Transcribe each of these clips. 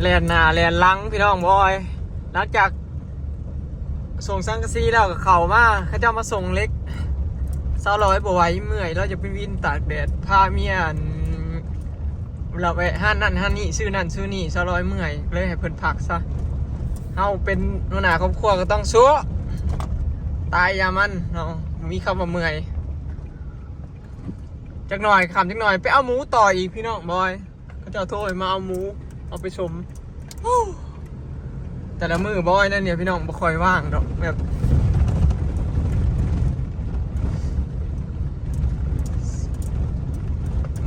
ແລ່ນໜ້າແລ່ນຫຼັງພີ່ນ້ອງ ບອຍ ຫຼັງຈາກສົ່ງສັງກະສີແລ້ວກໍເຂົ້າມາ ເຂົາເຈົ້າມາສົ່ງເຫຼັກ. ສາວລອຍບໍ່ໄຫວ ເມື່ອຍ ລາວຢາກໄປວິນຕາກແດດ ພາເມຍ ອັນ ລາວແວະຮ້ານນັ້ນຮ້ານນີ້ ຊື້ນັ້ນຊື້ນີ້ ສາວລອຍເມື່ອຍ ເລີຍໃຫ້ເພິ່ນພັກຊະ. ເຮົາເປັນຫົວໜ້າຄອບຄົວກໍຕ້ອງສູ້ ຕາຍຢ່າມັນເນາະ ບໍ່ມີຄຳວ່າເມື່ອຍ. ຈັກໜ່ອຍ ຄ່ຳຈັກໜ່ອຍ ໄປເອົາໝູຕໍ່ອີກ ພີ່ນ້ອງ ບອຍ. ເຂົາເຈົ້າໂທໃຫ້ມາເອົາໝູ ເອົາໄປຊົມ. ແຕ່ລະມື້ ບອຍ ນັ້ນນີ້ ພີ່ນ້ອງ ບໍ່ຄ່ອຍວ່າງດອກ ແບບ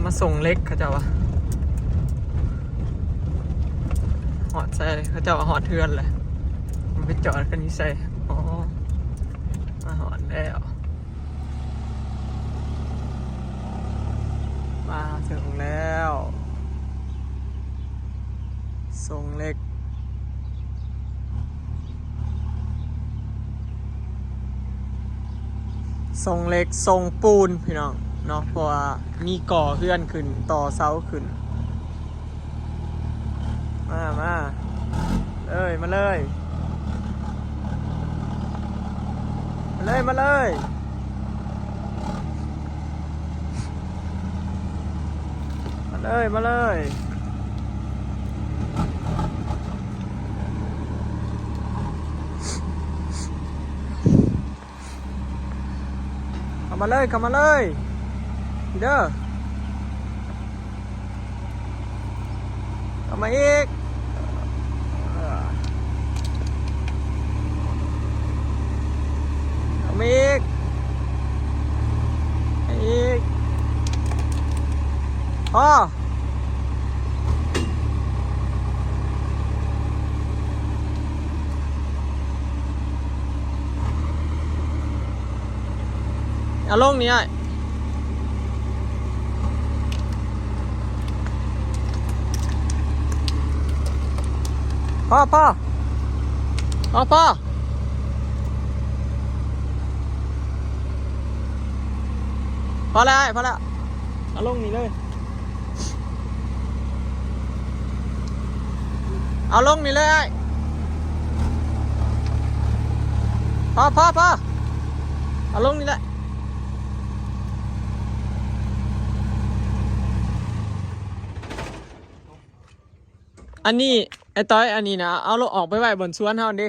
ມາສົ່ງເຫຼັກ ເຂົາເຈົ້າວ່າ ຮອດໃສ ເຂົາເຈົ້າວ່າຮອດເຮືອນແລ້ວ ມັນໄປຈອດກັນຢູ່ໃສ? ອໍ ມາຮອດແລ້ວ. ມາເຖິງແລ້ວ ສົ່ງເຫຼັກ ສົ່ງເຫຼັກ ສົ່ງປູນ ພີ່ນ້ອງເນາະ ເພາະວ່າມີກໍ່ເຮືອນຂຶ້ນ ຕໍ່ເສົາຂຶ້ນ. ມາ ມາເລີຍ ມາເລີຍ ມາເລີຍ ມາເລີຍ ມາເລີຍ ມາເລີຍ. ເຂົ້າມາເລີຍ ເຂົ້າມາເລີຍ ເດີ ເຂົ້າມາອີກ ເຂົ້າມາອີກ ອີກ ພໍ. ເອົາລົງນີ້ອ້າຍ ພໍ ພໍ ພໍ ພໍ ພໍແລ້ວອ້າຍ ພໍແລ້ວ ເອົາລົງນີ້ເລີຍ. ເອົາລົງນີ້ເລີຍອ້າຍ ພໍ ພໍ ພໍ ເອົາລົງນີ້ແຫຼະ. ອັນນີ້ ໄອ້ຕ້ອຍ ອັນນີ້ນະ ເອົາລົງ ອອກໄປໄວ້ບ່ອນສວນເຮົາເດ້. ເອີ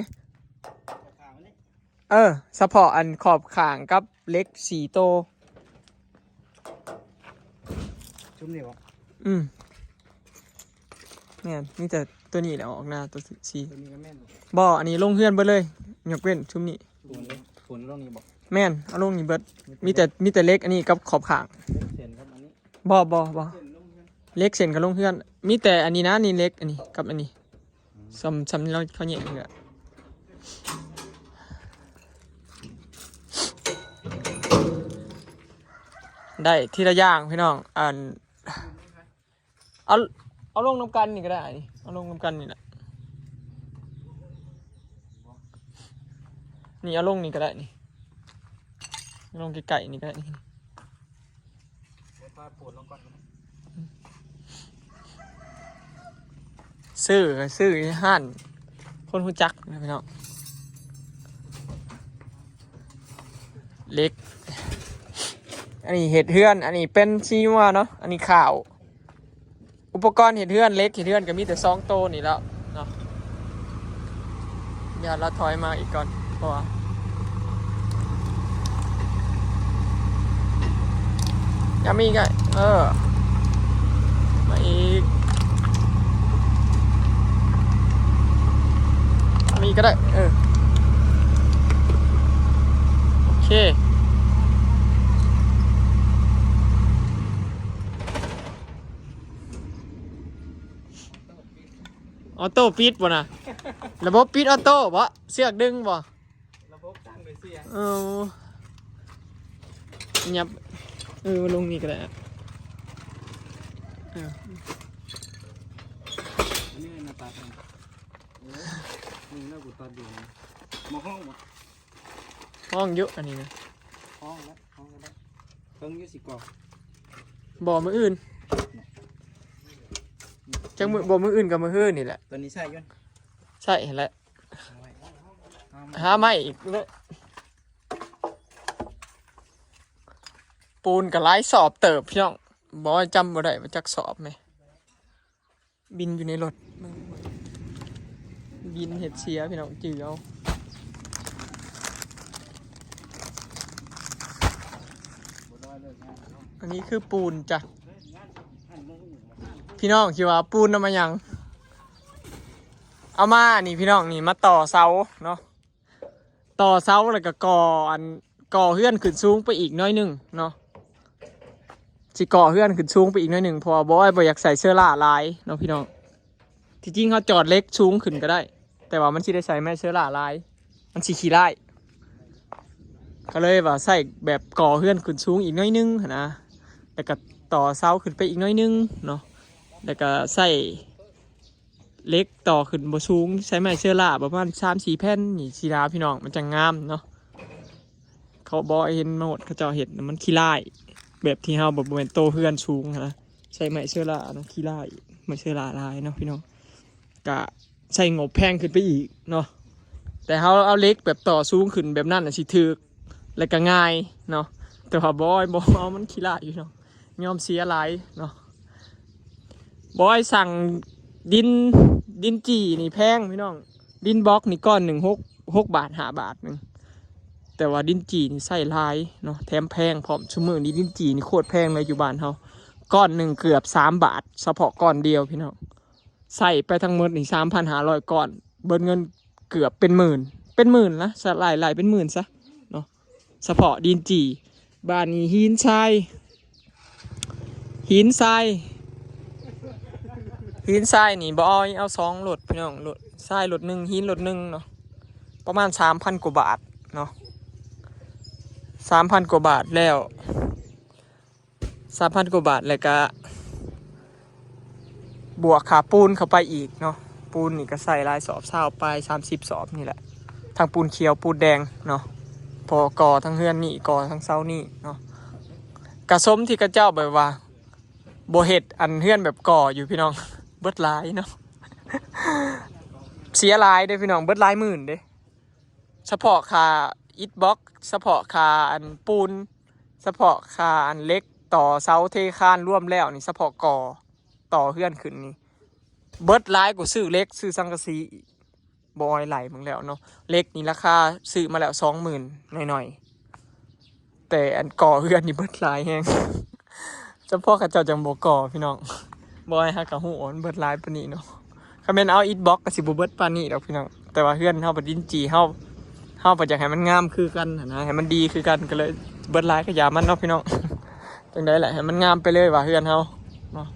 ເອີ ສະເພາະອັນຂອບຂ້າງກັບເຫຼັກສີ່ໂຕ. ຊຸມນີ້ບໍ່? ອືມ ແມ່ນ ມີແຕ່ຕົວນີ້ແຫຼະອອກໜ້າ ຕົວສີ່. ຕົວນີ້ກໍແມ່ນບໍ່? ບໍ່ ອັນນີ້ລົງເຮືອນເບິດເລີຍ ຍົກເວັ້ນຊຸມນີ້. ຝົນ ຝົນລົງນີ້ບໍ່? ແມ່ນ ເອົາລົງນີ້ເບິດ ມີແຕ່ ມີແຕ່ເຫຼັກອັນນີ້ກັບຂອບຂ້າງ. ເຫຼັກເສັ້ນກັບອັນນີ້? ບໍ່ ບໍ່ ບໍ່ ເສັ້ນລົງເຮືອນ ເຫຼັກເສັ້ນກໍລົງເຮືອນ ມີແຕ່ອັນນີ້ນະ ນີ້ເຫຼັກອັນນີ້ກັບອັນນີ້. ອືມ ສ່ຳ ສ່ຳເຂົາແຍກນີ້ແຫຼະ ໄດ້ທີລະຢ່າງພີ່ນ້ອງ. ອັນ ເອົາ ເອົາລົງນຳກັນນີ້ກໍໄດ້ ເອົາລົງນຳກັນນີ້ແຫຼະ ນີ້ ເອົາລົງນີ້ກໍໄດ້ ນີ້ ເອົາລົງໃກ້ໆນີ້ກໍໄດ້ ນີ້. ຊື້ ຊື້ຢູ່ຮ້ານຄົນຮູ້ຈັກນະພີ່ນ້ອງ. ເຫຼັກ ອັນນີ້ເຮັດເຮືອນ ອັນນີ້ເປັນຊີນົວເນາະ ອັນນີ້ຂ້າວ. ອຸປະກອນເຮັດເຮືອນ ເຫຼັກເຮັດເຮືອນກໍມີແຕ່ສອງໂຕນີ້ແຫຼ້ວເນາະ. ດຽວລາວຖອຍມາອີກກ່ອນ ເພາະວ່າ ຍັງມີອີກ ເອີ ມາອີກ ມາອີກກໍໄດ້ ເອີ ໂອເຄ. ອອໂຕ້ປິດບໍ່ນະ? ລະບົບປິດອອໂຕ້ບໍ່? ເຊືອກດຶງບໍ່? ລະບົບສັ່ນໂດຍສຽງ. ເອີ ຫຍັບ ເອີ ມາລົງນີ້ກໍໄດ້ອະ. ເອີ ອັນນີ້ໜ້າຕາ ເອີ ນີ້ແລ້ວກູຕັດຢູ່. ບໍ່ຮ້ອງບໍ່? ຮ້ອງຢູ່ ອັນນີ້ນະ ຮ້ອງແລ້ວ ຮ້ອງກໍໄດ້. ເທິງຢູ່ຊິກອກ ບໍ່ ມື້ອື່ນ. จักมื้อ บ่ มื้ออื่นกับมื้อฮื้อนี่แหละ ตัวนี้ใส่อยู่ ใส่หั่นแหละ เอาไว้ หาไม้อีกเนาะ ปูนก็หลายสอบเติบพี่น้อง บ่ จำบ่ได้ว่าจักสอบแหม บินอยู่ในรถ บินเฮ็ดเสียพี่น้อง จื่อเอา อันนี้คือปูนจ้ะ พี่น้องคิดว่าปูนเอามาหยัง เอามานี่พี่น้อง นี่มาต่อเสาเนาะ ต่อเสาแล้วก็ก่ออัน ก่อเฮือนขึ้นสูงไปอีกหน่อยหนึ่งเนาะ สิก่อเฮือนขึ้นสูงไปอีกหน่อยหนึ่ง เพราะว่าบ่อ้อยบ่อยากใส่เชอร่าหลายเนาะพี่น้อง ที่จริงเฮาจอดเหล็กสูงขึ้นก็ได้ แต่ว่ามันสิได้ใส่ไม้เชอร่าหลาย มันสิขี้ร้าย ก็เลยว่าใส่แบบก่อเฮือนขึ้นสูงอีกหน่อยหนึ่งหั้นนะ แล้วก็ต่อเสาขึ้นไปอีกหน่อยหนึ่งเนาะ แล้วก็ใส่ เหล็กต่อขึ้นบ่สูง ใส่ไม้เชอร่าประมาณสามสี่แผ่นนี่สินะพี่น้อง มันจั่งงามเนาะ เขาบ่เห็นโหมด เขาเจ้าเฮ็ดน่ะมันขี้ร้าย แบบที่เฮาบ่ บ่แม่นโตเฮือนสูงหั้นนะ ใส่ไม้เชอร่านะ ขี้ร้าย ไม้เชอร่าหลายเนาะพี่น้อง ก็ใส่งบแพงขึ้นไปอีกเนาะ แต่เฮาเอาเหล็กแบบต่อสูงขึ้นแบบนั้นน่ะสิถูก แล้วก็ง่ายเนาะ แต่ว่าบ่ บ่เอา มันขี้ร้ายอยู่เนาะ ยอมเสียหลายเนาะ บอยสั่งดิน ดินจี่นี่แพงพี่น้อง ดินบล็อกนี่ก้อนหนึ่งหก หกบาท ห้าบาทหนึ่ง แต่ว่าดินจี่นี่ใส่หลายเนาะ แถมแพงพร้อม ซุมื้อนี้ดินจี่นี่โคตรแพงเลยอยู่บ้านเฮา ก้อนหนึ่งเกือบสามบาท เฉพาะก้อนเดียวพี่น้อง ใส่ไปทั้งหมดนี่สามพันห้าร้อยก้อน เบิดเงินเกือบเป็นหมื่น เป็นหมื่นนะ สะ หลายๆ เป็นหมื่นซะเนาะ เฉพาะดินจี่ บาดนี้หินทราย หินทราย หินทรายนี่บ่เอา เอาสองรถพี่น้อง รถทรายรถหนึ่ง หินรถหนึ่งเนาะ ประมาณสามพันกว่าบาทเนาะ สามพันกว่าบาทแล้ว สามพันกว่าบาท แล้วก็บวกค่าปูนเข้าไปอีกเนาะ ปูนนี่ก็ใส่หลายสอบ ซาวปลาย สามสิบสอบนี่แหละ ทั้งปูนเขียวปูนแดงเนาะ พอก่อทั้งเฮือนนี่ ก่อทั้งเสานี่เนาะ กะสมที่เขาเจ้าแบบว่าบ่เฮ็ดอันเฮือนแบบก่ออยู่พี่น้อง เบิดหลายเนาะ เสียหลายเด้พี่น้อง เบิดหลายหมื่นเด้ เฉพาะค่าอิฐบล็อก เฉพาะค่าอันปูน เฉพาะค่าอันเหล็ก ต่อเสาเทคานรวมแล้วนี่ เฉพาะก่อ ต่อเฮือนขึ้นนี่ เบิดหลายกว่าซื้อเหล็ก ซื้อสังกะสีอีก บ่อ้อยไล่เบิ่งแล้วเนาะ เหล็กนี่ราคาซื้อมาแล้วสองหมื่นหน่อยๆ แต่อันก่อเฮือนนี่เบิดหลายแฮง เฉพาะเขาเจ้าจั่งบ่ก่อพี่น้อง บ่อ้อยหากะฮู้ว่ามันเบิดหลายปานนี้เนาะ คันแม่นเอาอิฐบล็อกก็สิบ่เบิดปานนี้ดอกพี่น้อง แต่ว่าเฮือนเฮาบัดดินจี่ เฮา เฮาบัดอยากให้มันงามคือกันหั้นนะ ให้มันดีคือกัน ก็เลยเบิดหลายก็อย่ามันเนาะพี่น้อง จั่งใด๋แหละ ให้มันงามไปเลยว่าเฮือนเฮาเนาะ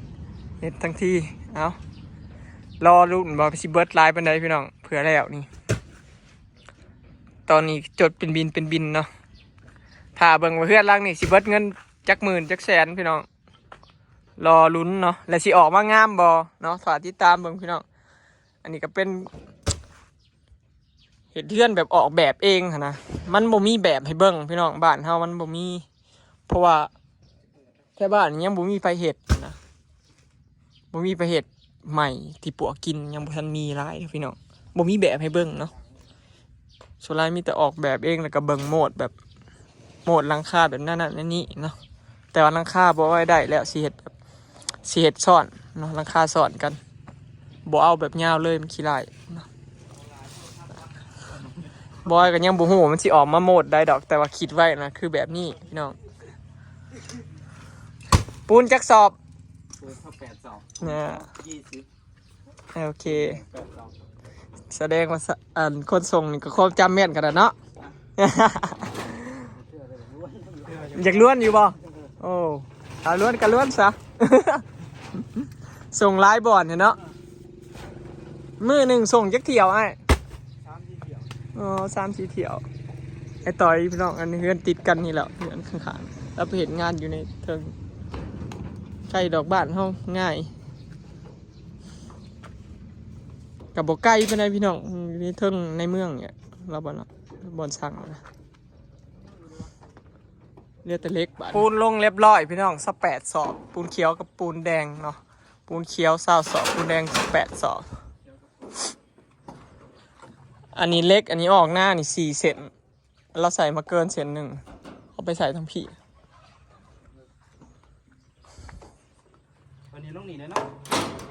เฮ็ดทั้งที เอา รอลุ้นว่าสิเบิดหลายปานใดพี่น้อง เผื่อแล้วนี่ ตอนนี้จดเป็นบินเป็นบินเนาะ ถ้าเบิ่งว่าเฮือนหลังนี้สิเบิดเงินจักหมื่นจักแสนพี่น้อง รอลุ้นเนาะ และสิออกมางามบ่เนาะ ฝากติดตามเบิ่งพี่น้อง อันนี้ก็เป็น เฮ็ดเฮือนแบบออกแบบเองหั้นนะ มันบ่มีแบบให้เบิ่งพี่น้อง บ้านเฮามันบ่มี เพราะว่าแถวบ้านยังบ่มีไผเฮ็ดนะ บ่มีไผเฮ็ดใหม่ที่ปวกกิน ยังบ่ทันมีหลายเด้อพี่น้อง บ่มีแบบให้เบิ่งเนาะ ส่วนหลายมีแต่ออกแบบเอง แล้วก็เบิ่งโหมดแบบ โหมดหลังคาแบบนั้นๆ อันนี้เนาะ แต่ว่าหลังคาบ่ไว้ได้แล้ว สิเฮ็ดแบบ สิเฮ็ดซ้อนเนาะ หลังคาซ้อนกัน บ่เอาแบบยาวเลย มันขี้ร้ายเนาะ บอยก็ยังบ่ฮู้ว่ามันสิออกมาโหมดใดดอก แต่ว่าคิดไว้นะ คือแบบนี้พี่น้อง ปูนจักสอบ ปูนเท่าแปดสอบ นะ ยี่สิบ โอเค แสดงว่าสะ อันคนส่งนี่ก็ความจำแม่นขนาดเนาะ อยากล้วนอยู่บ่ โอ้ ถ้าล้วนก็ล้วนซะ ส่งหลายบ่อนแท้เนาะ มื้อหนึ่งส่งจักเที่ยวอ้าย สามสี่เที่ยว อ๋อ สามสี่เที่ยว ไอ้ต่อยพี่น้อง อันนี้เฮือนติดกันนี่แหละ เฮือนข้างๆ แล้วไปเฮ็ดงานอยู่ในเทิง ใกล้ดอกบ้านเฮาง่าย ก็บ่ไกลปานใดพี่น้อง อยู่ในเทิงในเมืองเนี่ย ลาวบ่เนาะ บ่อนช่างนะ เหลือแต่เหล็กบาด ปูนลงเรียบร้อยพี่น้อง ซาวแปดสอบ ปูนเขียวกับปูนแดงเนาะ พ ປູນຂຽວຊາວສອບ ປູນແດງແປດສອບ. ອັນນີ້ເຫຼັກ ອັນນີ້ອອກໜ້ານີ້ສີ່ເສັ້ນ ລາວໃສ່ມາເກີນເສັ້ນໜຶ່ງ ເອົາໄປໃສ່ທາງພີ້. ອັນນີ້ລົງນີ້ແຫຼະເນາະ.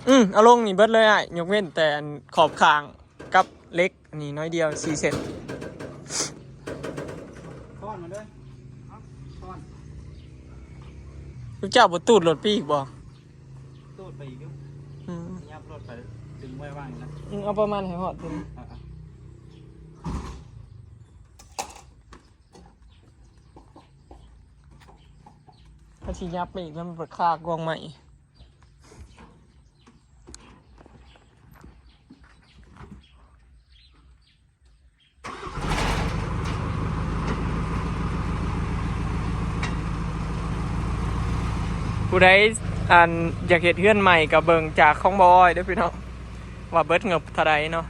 ອືມ ເອົາລົງນີ້ເບິດເລີຍອ້າຍ ຍົກເວັ້ນແຕ່ອັນຂອບຂ້າງກັບເຫຼັກ ອັນນີ້ໜ້ອຍດຽວ ສີ່ເສັ້ນ. ຄ້ອນມາເດີ ຄ້ອນ. ເຈົ້າບໍ່ຕູດລົດໄປອີກບໍ່? ຕູດໄປອີກຢູ່. ອືມ ຫຍັບລົດໄປ ດຶງໄວ້ວາງຢູ່ນະ. ອືມ ເອົາປະມານໃຫ້ຮອດເຖິງ ອ່າໆ. ຖ້າຊິຫຍັບໄປອີກ ແລ້ວມັນໄປຄາກອງໃໝ່. ຜູ້ໃດ ອັນ ຢາກເຮັດເຮືອນໃໝ່ກໍເບິ່ງຈາກຂອງບໍ່ອອຍເດີພີ່ນ້ອງ ວ່າເບິດງົບເທົ່າໃດເນາະ.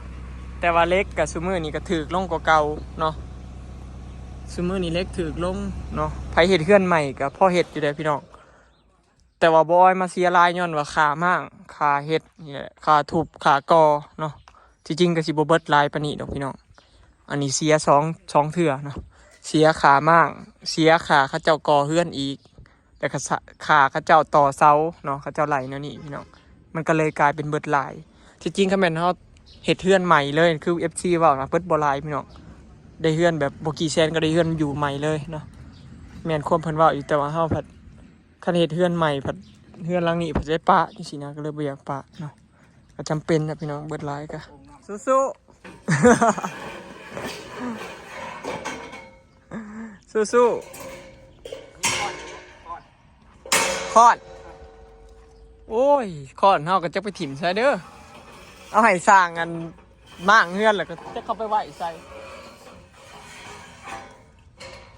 ແຕ່ວ່າເຫຼັກກະຊຸມື້ນີ້ກະຖືກລົງກວ່າເກົ່າເນາະ ຊຸມື້ນີ້ເຫຼັກຖືກລົງເນາະ. ໃຜເຮັດເຮືອນໃໝ່ກະພໍເຮັດຢູ່ເດ້ພີ່ນ້ອງ ແຕ່ວ່າບໍ່ອອຍມາເສຍຫຼາຍ ຍ້ອນວ່າຄ່າມ້າງ ຄ່າເຮັດນີ້ແຫຼະ ຄ່າທຸບ ຄ່າກໍ່ເນາະ. ທີ່ຈິງກະຊິບໍ່ເບິດຫຼາຍປານນີ້ດອກພີ່ນ້ອງ. ອັນນີ້ເສຍສອງ ສອງເທື່ອເນາະ ເສຍຄ່າມ້າງ ເສຍຄ່າເຂົາເຈົ້າກໍ່ເຮືອນອີກ ແລ້ວກະ ສ- ຄ່າເຂົາເຈົ້າຕໍ່ເສົາເນາະ ເຂົາເຈົ້າໄລ່ແນວນີ້ພີ່ນ້ອງ ມັນກະເລີຍກາຍເປັນເບິດຫຼາຍ. ທີ່ຈິງຄັນແມ່ນເຮົາເຮັດເຮືອນໃໝ່ເລີຍ ຄືເອັຟຊີເວົ້ານະ ເບິດບໍ່ຫຼາຍພີ່ນ້ອງ ໄດ້ເຮືອນແບບບໍ່ກີ່ແສນ ກະໄດ້ເຮືອນຢູ່ໃໝ່ເລີຍເນາະ. ແມ່ນຄວາມເພິ່ນເວົ້າຢູ່ ແຕ່ວ່າເຮົາພັດ ຄັນເຮັດເຮືອນໃໝ່ພັດ ເຮືອນຫຼັງນີ້ພັດໄດ້ປະຈັ່ງຊີ້ນະ ກະເລີຍບໍ່ຢາກປະເນາະ. ກະຈຳເປັນນະພີ່ນ້ອງ ເບິດຫຼາຍກະ ສູ້ໆ ສູ້ໆ. ຄ້ອນ ໂອ້ຍ ຄ້ອນເຮົາກະຈັກໄປຖິ້ມໃສເດີ ເອົາໃຫ້ຊ່າງອັນມ້າງເຮືອນ ແລ້ວກະຈັກເອົາໄປໄວ້ໃສ.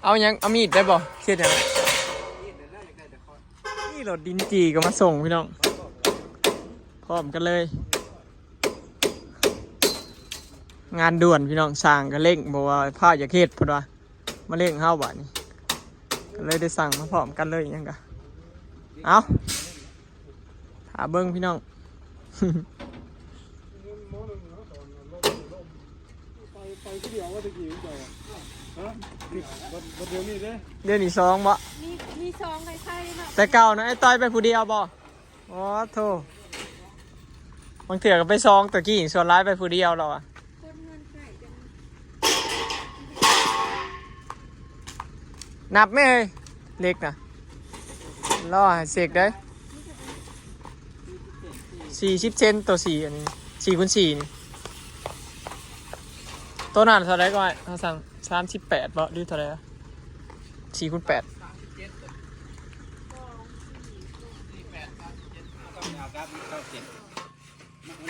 ເອົາຫຍັງ ເອົາມີດໄດ້ບໍ່? ເຮັດຫຍັງ? ນີ້ລົດດິນຈີ່ກະມາສົ່ງພີ່ນ້ອງ ພ້ອມກັນເລີຍ. ງານດ່ວນພີ່ນ້ອງ ຊ່າງກະເລັ່ງ ເພາະວ່າພາວຢາກເຮັດ ເພິ່ນວ່າມາເລັ່ງເຮົາບາດນີ້ ກະເລີຍໄດ້ສັ່ງມາພ້ອມກັນເລີຍ. ຫຍັງກະ ເອົາ ຖ້າເບິ່ງພີ່ນ້ອງ. ໄປ ໄປຜູ້ດຽວວ່າຕະກີ້ ໄປ ຮະ ບັດ ບັດດຽວນີ້ເດ້ ດຽວນີ້ສອງບໍ? ມີ ມີສອງໄປໃສ່ເນາະ ແຕ່ເກົ່ານະ ໄອ້ຕ້ອຍໄປຜູ້ດຽວບໍ? ໂອ້ໂທ້ ບາງເທື່ອກະໄປສອງ ຕະກີ້ສ່ວນຫຼາຍໄປຜູ້ດຽວລາວອະ. ຄົນເຮືອນໃກ້ກັນ ນັບແມ່ເອີຍ ເຫຼັກນະ ລໍໃຫ້ເຊັກເດີ ສີ່ສິບເຊັນ ໂຕສີ່ ອັນນີ້ ສີ່ຄູນສີ່ນີ້. ໂຕນັ້ນເທົ່າໃດກະອ້າຍ ເຮົາສັ່ງ ສາມສິບແປດບໍ ຫຼືເທົ່າໃດ ສີ່ຄູນແປດ.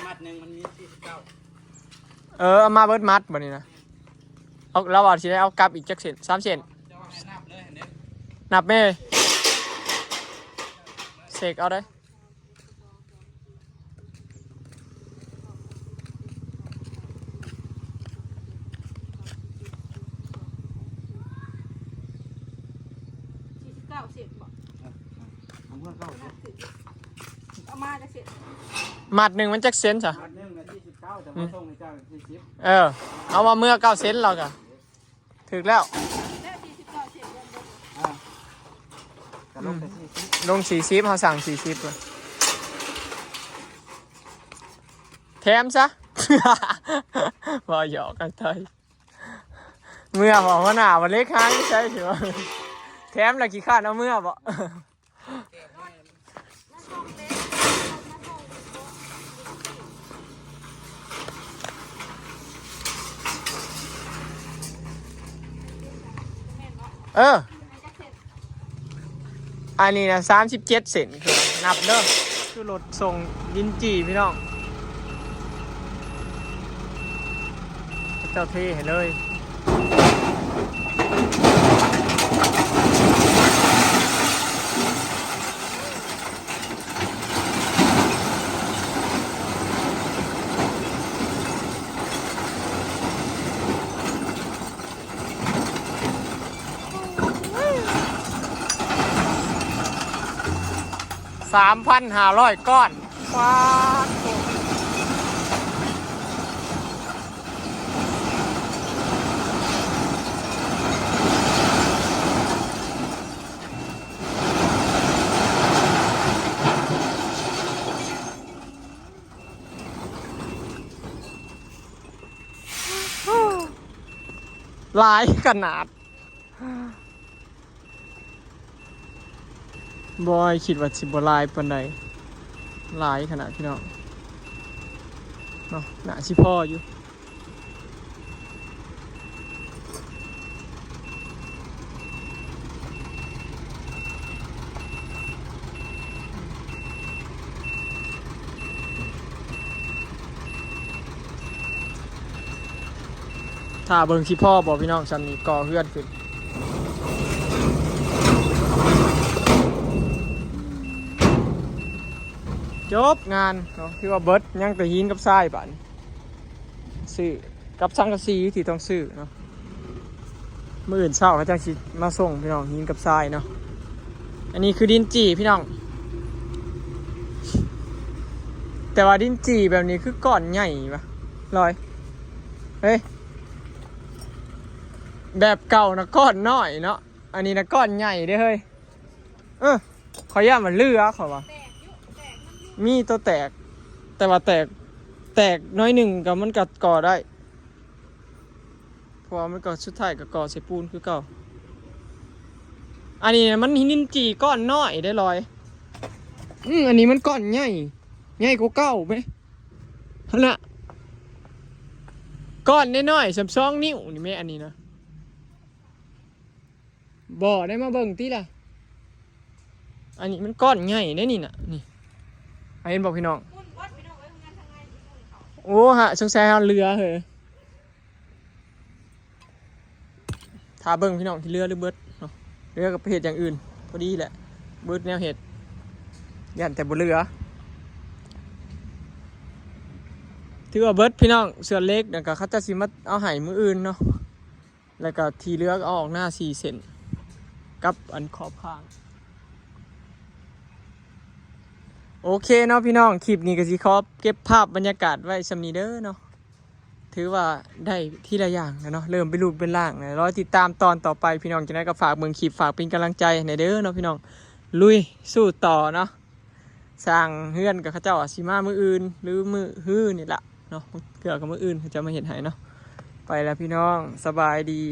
ມັດໜຶ່ງມັນມີສີ່ສິບເກົ້າ. ເອີ ເອົາມາເບິດມັດບາດນີ້ນະ ເອົາ ລາວວ່າຊິໄດ້ເອົາກັບອີກຈັກເສັ້ນ ສາມເສັ້ນ. ເຈົ້າໃຫ້ນັບເລີຍຫັ້ນເດ້ ນັບແມ່ ເຊັກເອົາເດີ. ສີ່ສິບເກົ້າເຊັນບໍ? ເອົາເມືອເກົ້າເຊັນ ເອົາມາຈັກເຊັນ? ມັດໜຶ່ງມັນຈັກເຊັນຊະ? ມັດໜຶ່ງນະສີ່ສິບເກົ້າ ແຕ່ວ່າສົ່ງໃຫ້ເຈົ້າສີ່ສິບ. ເອີ ເອົາມາເມືອເກົ້າເຊັນລາວກະ ຖືກແລ້ວ ແລ້ວສີ່ສິບເກົ້າເຊັນລວມເບິດ ອ່າ ກະລົງແຕ່ ອືມ ສີ່ສິບ ລົງສີ່ສິບ ເຮົາສັ່ງສີ່ສິບ ແຖມຊະ ເວົ້າຫຍອກກັນໄທ. ເມືອບໍ ຫົວໜ້າວ່າເຫຼັກຫາຍໃສ ແຖມລະຂີ້ຄ້ານເອົາເມືອບໍ? ເອີ ອັນນີ້ນະ ສາມສິບເຈັດເຊັນ ຄືນັບເດີ ຄືລົດສົ່ງດິນຈີ່ພີ່ນ້ອງ ເຂົາເຈົ້າເທໃຫ້ເລີຍ. ສາມພັນຫ້າຮ້ອຍກ້ອນ ປາດໂທ້ ຫຼາຍຂະໜາດ. ບໍ່ຄິດວ່າຊິບໍ່ຫຼາຍປານໃດ ຫຼາຍຂະໜາດພີ່ນ້ອງເນາະ ໜ້າຊິພໍຢູ່. ຖ້າເບິ່ງຊິພໍບໍ່ພີ່ນ້ອງ ຊ່ຳນີ້ກໍ່ເຮືອນຂຶ້ນ ຈົບງານເນາະ ຖືວ່າເບິດ ຍັງແຕ່ຫີນກັບຊາຍບາດນີ້ ຊື້ກັບສັງກະສີທີ່ຕ້ອງຊື້ເນາະ. ມື້ອື່ນເຊົ້າເຂົາຈັ່ງຊິມາສົ່ງພີ່ນ້ອງ ຫີນກັບຊາຍເນາະ. ອັນນີ້ຄືດິນຈີ່ພີ່ນ້ອງ ແຕ່ວ່າດິນຈີ່ແບບນີ້ຄືກ້ອນໃຫຍ່ຫວະ ລອຍ ເຮີ້ຍ ແບບເກົ່ານະກ້ອນນ້ອຍເນາະ ອັນນີ້ນະກ້ອນໃຫຍ່ເດ້ເຮີ້ຍ. ເອີ ຂ້ອຍຢ້ານມັນເຫຼືອ ຂ້ອຍວ່າ ມີໂຕແຕກ ແຕ່ວ່າແຕກ ແຕກໜ້ອຍໜຶ່ງກໍ ມັນກໍກໍ່ໄດ້ ເພາະວ່າມັນກໍສຸດທ້າຍກໍກໍ່ໃສ່ປູນຄືເກົ່າ. ອັນນີ້ມັນຫີນຈີ່ກ້ອນນ້ອຍເດ້ລອຍ. ອື ອັນນີ້ມັນກ້ອນໃຫຍ່ ໃຫຍ່ກວ່າເກົ່າເດ້ ຫັ້ນນະ ກ້ອນນ້ອຍໆ ສ່ຳສອງນິ້ວນີ້ແມ່ ອັນນີ້ນະ. ບໍ່ໄດ້ມາເບິ່ງຕິລະ ອັນນີ້ມັນກ້ອນໃຫຍ່ເດ້ນີ້ນະ ນີ້ ເຫັນບໍ່ພີ່ນ້ອງ? ໂອ້ ຫາ ສົງໄສເຮົາເຫຼືອເຮີ້ຍ. ຖ້າເບິ່ງພີ່ນ້ອງ ທີ່ເຫຼືອຫຼືເບິດເນາະ ເຫຼືອກໍໄປເຮັດຢ່າງອື່ນ ພໍດີແຫຼະ ເບິດແນວເຮັດ ຢ້ານແຕ່ບໍ່ເຫຼືອ. ຖືວ່າເບິດພີ່ນ້ອງ ສ່ວນເຫຼັກນະ ກໍເຂົາເຈົ້າຊິມາເອົາໃຫ້ມື້ອື່ນເນາະ. ແລ້ວກໍທີ່ເຫຼືອກໍເອົາອອກໜ້າສີ່ເສັ້ນ ກັບອັນຂອບຂ້າງ. ໂອເຄເນາະພີ່ນ້ອງ ຄລິບນີ້ກໍຊິຂໍເກັບພາບບັນຍາກາດໄວ້ຊ່ຳນີ້ເດີເນາະ. ຖືວ່າໄດ້ທີລະຢ່າງແລ້ວເນາະ ເລີ່ມເປັນຮູບເປັນຮ່າງແລ້ວ ລໍຕິດຕາມຕອນຕໍ່ໄປພີ່ນ້ອງ. ຈັ່ງໃດກໍຝາກເບິ່ງຄລິບ ຝາກເປັນກຳລັງໃຈໃຫ້ແດ່ເດີເນາະພີ່ນ້ອງ. ລຸຍ ສູ້ຕໍ່ເນາະ. ສ້າງເຮືອນກໍເຂົາເຈົ້າອາດຊິມາມື້ອື່ນ ຫຼື ມື້ຮືນີ້ລະເນາະ ເທື່ອກໍມື້ອື່ນເຂົາເຈົ້າມາເຮັດໃຫ້ເນາະ. ໄປລະພີ່ນ້ອງ ສະບາຍດີ.